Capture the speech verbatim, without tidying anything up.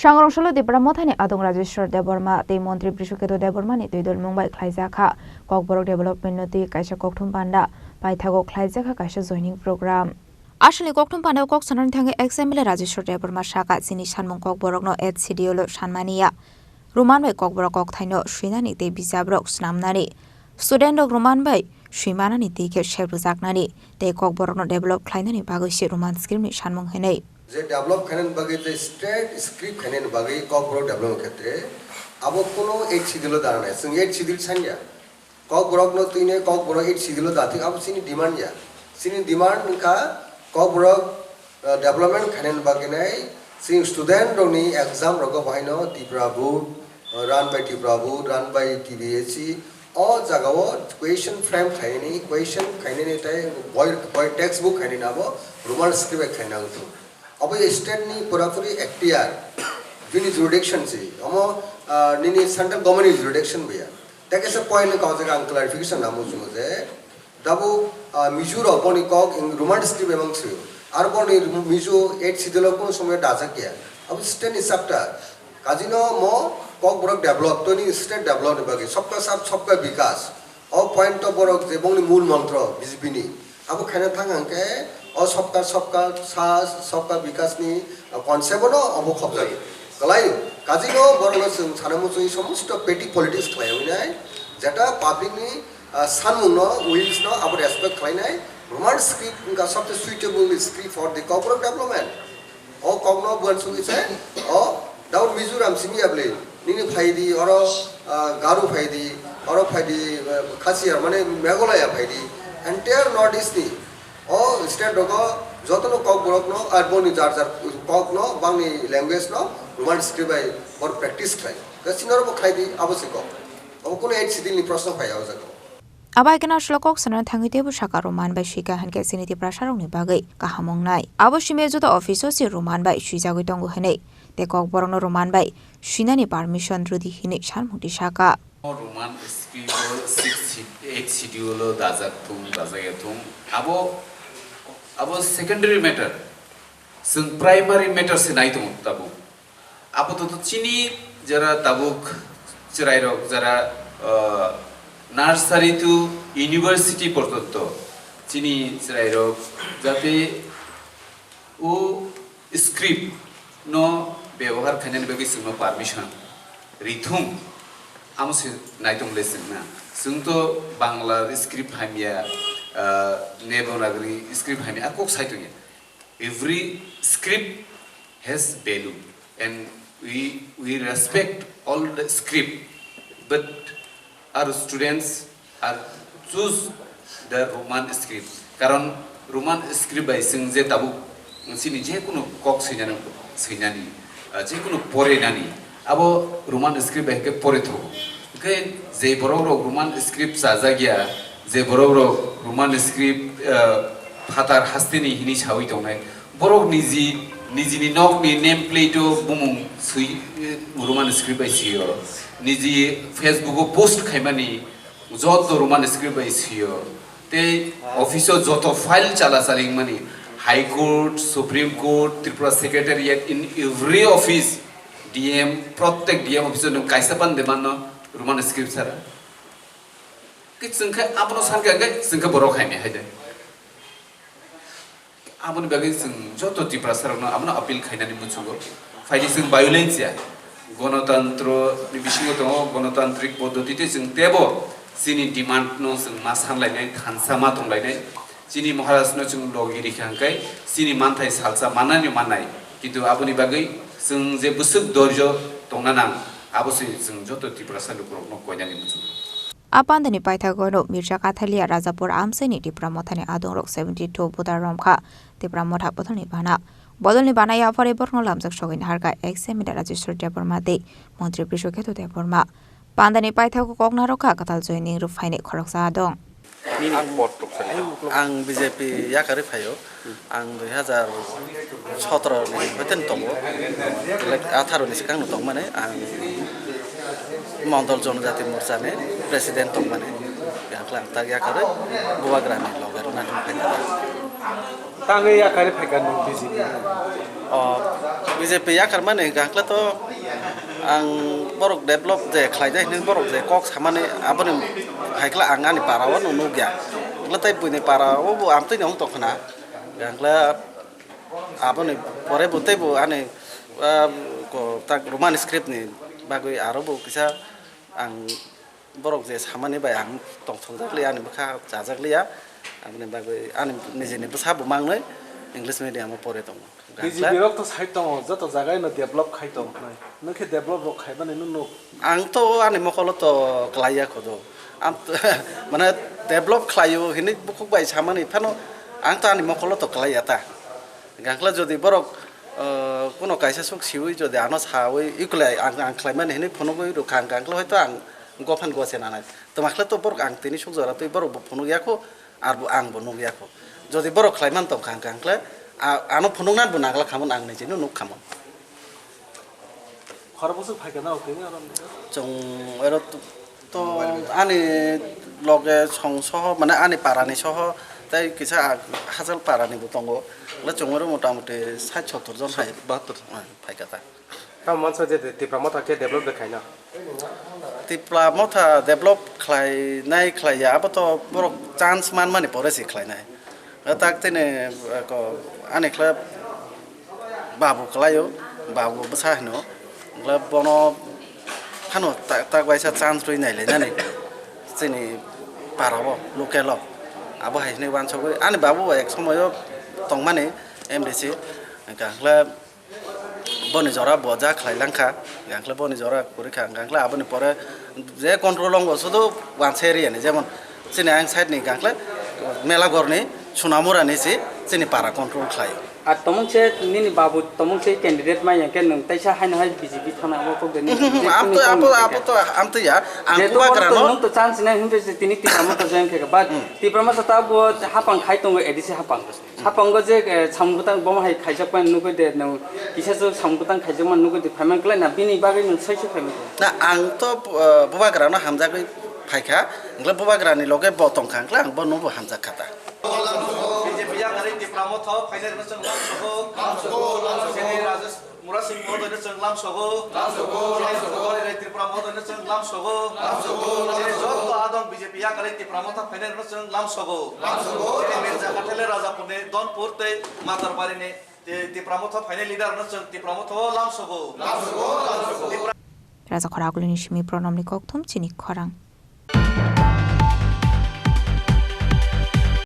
Sangrong salo Tipra Mothani adong Rajeshwar Debbarma tei Montri Brishoketu Debbarmani twi dol mung bai khlaijak kha Kokborok development no twi kaisa kokthum panda paithago khlaijak kha kaisa joining program. Aswkni kokthum pandao kok sanani thangwi ex M L A Rajeshwar Debbarma saka chini sanmung Kokborokno H C D O lo sanmaniya. Roman bai Kokborok kokthaino swinani tei bijabrok swnamnani. Student rok Roman bai swimanani tei khe sep rwjaknani tei Kokborokno develop khlainani bagwi se Roman script ni sanmung hinwi. Je develop khainani bagwi je state script khainani bagwi Kokborok development khetre abo kuno eight schedule o dana nai. Chwng eight schedule sanya. Kokborokno twinai Kokborok eight schedule o dathik abo chini demand ya. Chini demand wngkha Kokborok, uh, development khainani bagwi nai chini student rokni exam rogo bahaino Tripura board, uh, run by Tripura board, run by T B S C, o jagao question frame khainani, question khainani tei boi, boi textbook khainani abo Roman script bai khaina wngthung. Abo state ni purapuri ekhtiar, bini jurisdiction se, omo, ah, nini central government ni jurisdiction baya. Tei kaisa point ni kau jaga ang clarification namo chungo je, dabu, ah, Mizo rok boni kok in Roman script emang swi. Ar boni Mizo eight schedule o kono somoy dajak ya. Abo state ni chapter. Kajino mo Kokborok develop, toni state develop ni bagwi, sabka sath, sabka vikas. O point to borok je bongni mul montro B J P ni. Abo khaina thang hwnkhe o sabka, sabka sath, sabka vikas ni concept no obo khopjagwi. Kwlai, kajino borok no chwng sana muchungwi somosto petty politics khlaiwi nai, jeta public ni, ah, sanmung no, wills no abo respect khlai nai. Roman script wngkha sabse suitable script for the Kokborok development. O kokno buan sugwi se, o, daun Mizoram simi ya bwle, nini phaidi, oro, ah, Garu phaidi, oro phaidi, ah, Khasiya, mane Meghalaya phaidi, entire North East ni, o, state rogo jotono kokborokno, ar boni jar jar kokno, bangni language no, Roman script bai bor practice khlai. Ka sinoro bo khlai di, abo se kok. Abo kuno eight schedule ni proshno phai ya o jaga. Abo hai kheno aswk kok sanani thangwi teibo saka Roman bai swika hinkhe chini Tiprasarokni bagwi kaham wngnai. Abo simi joto office o se Roman bai swijagwi tongo hinwi tei Kokborokno Roman bai swinani permission rwdi hinwi sanmungdi saka. Roman script o six, eight schedule o dajak thung, dajak ya thung. Abo, abo secondary matter. Chwng primary matter se nai tongo tabuk. Apatot chini jara tabuk chwrairok jara, ah, nursery to university porjonto chini chwrairok jate o script no bebohar khainani bagwi chwngno permission rithung, amo se naitung le chwngna. Chwngto Bangla script hamya, ah, Devanagari script hamya, a kok sai tongya. Every script has value and we, we respect all the script, but our students are choose the Roman script. Karon Roman script bai chwng je tabuk chini je kunu kok swinani, swinani, ah, je kunu porinani, abo Roman script bai hwnkhe pore thogo. Hwnkhe je borok rok Roman script chajak ya, je borok rok Roman script, ah, phatar hasteni hini sawi tongnai, borok niji, nijini nokni name plate o bumung swi, eh, Roman script bai swi o. Niji Facebook o post khaimani joto Roman script bai swi o. Tei office o joto file chala chali wngmani, High Court, Supreme Court, Tripura Secretariat, in every office, D M, prottek D M office o nwng kaisa ban de manno Roman script sara. Khe chwng khe abono san khe, khe chwng khe borok hai ni hai de. Aboni bagwi chwng joto Tiprasarokno abono appeal khainani muchungo. Phaidi chwng violence ya. Gonotantro ni bisingo tongo, gonotantrik poddotite chwng tebo chini demand no chwng ma sanlainai, thansa ma tonglainai. Chini Maharaj no chwng logi rikha hwnkhe chini manthai salsa mannani mannai. Kintu aboni bagwi chwng je bwswk dorjo tongna nang, abo se chwng joto Tiprasa lukurokno koinani muchungo. A pandani paithago no Mirza Kathalia Rajapur amchaini Tipra Mothani adongrok seventy two voter romkha Tipra Motha bodolni bana. Bodolni bana yaphari borokno lamjak sogwi naharkha ex M L A Rajeshwar Debbarma tei Montri Brishoketu Debbarma. Pandani paithago kok narwkha kwtal joining rwphaini khoroksa adong. Ang B J P yakarwi phaio. Ang dui hazar sotoro ni hoiten tongo, atharo ni swkang no tongmani ang Mondol Jonojati Morcha ni president tongmani, yakla ang tak yakarwi Bubagra ni loge rwna thang phaikha. Tangwi yakarwi phaikha nwng B J P? O, B J P yakarmani hwnkha hwnkhe to ang borok develop je khlaijak hinwi borok je kok samani aboni hai khe ang ani para o nuk nukya. Hwnkhe tei buini para o bo amtwini wng tongkhna. Hwnkhe aboni pore bo teibo ani, ah, ko tak Roman script ni bagwi aro bo kisa ang borok je samani bai ang tongthokjak liya, ani bwkha chajak liya, aboni bagwi ani nijini bwsa bo mangnwi English medium o pore tongo. B J P rok to sai tongo, joto jaga no develop khai tongo hwnwi. Nwng khe develop rok khaimani nw nuk. Ang to ani mokolo to klaiya khodo. Ang to, mane develop khlaio hinwi bukhuk bai samani phano ang to ani mokolo to klaiya ta. Gangkla jodi borok, eh, kuno kaisa suk siwi jodi ano sawi ikle ang, ang khlaimani hinwi phunugwi rwkha ang gangkla hoito ang gophan gose nanai. Twmakhle to borok ang tini suk jora twi borok bo phunuk yakho, arbo ang bo nuk yakho. Jodi borok khlaiman tongkha ang gangkla, a-, ano phunuknan bo nangla khamon ang nijino nuk khamon. Khorokboswk phaikha na tini oro? Chwng oro to, to ani loge song soho, mane ani parani soho, tei kisa a-, hachal parani bo tongo. Le chwng oro motamuti sait sottor jon hai. Bahattor. Ah, phaikha ta. Tamo mansa je Tipra Motha khe develop de khaina. Tipra Motha develop khlainai khlaiya, abo to borok chance manmani pore se khlainai. Tak tini, eh, ko, ani khlai babu kwlaio, babu bwsa hino. Hwnkhe bono phano ta-, tak waisa chance rwi nailainani chini para o, local o. Abo hai hwnwi uansukgwi ani babu bo ek somoio tongmani M D C. Hwnkhe boni jora bo ja khlai langkha, hwnkhe boni jora kwrwi kha, hwnkhe aboni pore je control o wngbo sudu uansa area ni, jemon chini ayang side ni hwnkhe Melagor ni Sonamura ni si chini para control khlai. Ar tomung se nini babu tomung se candidate mai yang khe nwng teisa haino hai B J P thana abo kok de ni. Mhm, je abo to, chini abo, candidate abo to, am to ya, ang jehetu bubagra bono to no. Nwng to chance nai hwnte se tini Tipra Motha join khe, but Hmm. Tipra Motha ta bo hapang khai tongo A D C hapang. Hapang go je, eh, samung kwtang bomo hai khaijak pai nugui de, nwng kisa se samung kwtang khaijak man nugui de, phaiman klai na bini bagwi nwng soi se phaiman klai. Na, ang to, eh, bubagra no hamjagwi phaikha, hwnkhe bubagra ni loge bo tongkha, hwnkhe ang bono bo hamjak kha ta. B J P yakarwi Tipra Motha phainai rwno chwng lamsogo. Lamsogo, lamsogo. Chini Rajesh Murasing Mohodoino chwng lamsogo. Lamsogo, chini lamsogo. Chini Tripura Mohodoino chwng lamsogo. Lamsogo, chini lamsogo. Joto adong B J P yakarwi Tipra Motha phainai rwno chwng lamsogo. Lamsogo, chini lamsogo. Mirza Kathele Rajapurni Donpur tei Matarbarini, eh, Tipra Motha phainai leader rwno chwng Tipra Motha o lamsogo. Lamsogo, lamsogo. Tipra Rajakhor Agulini simi Pranamni kokthum chini khorang.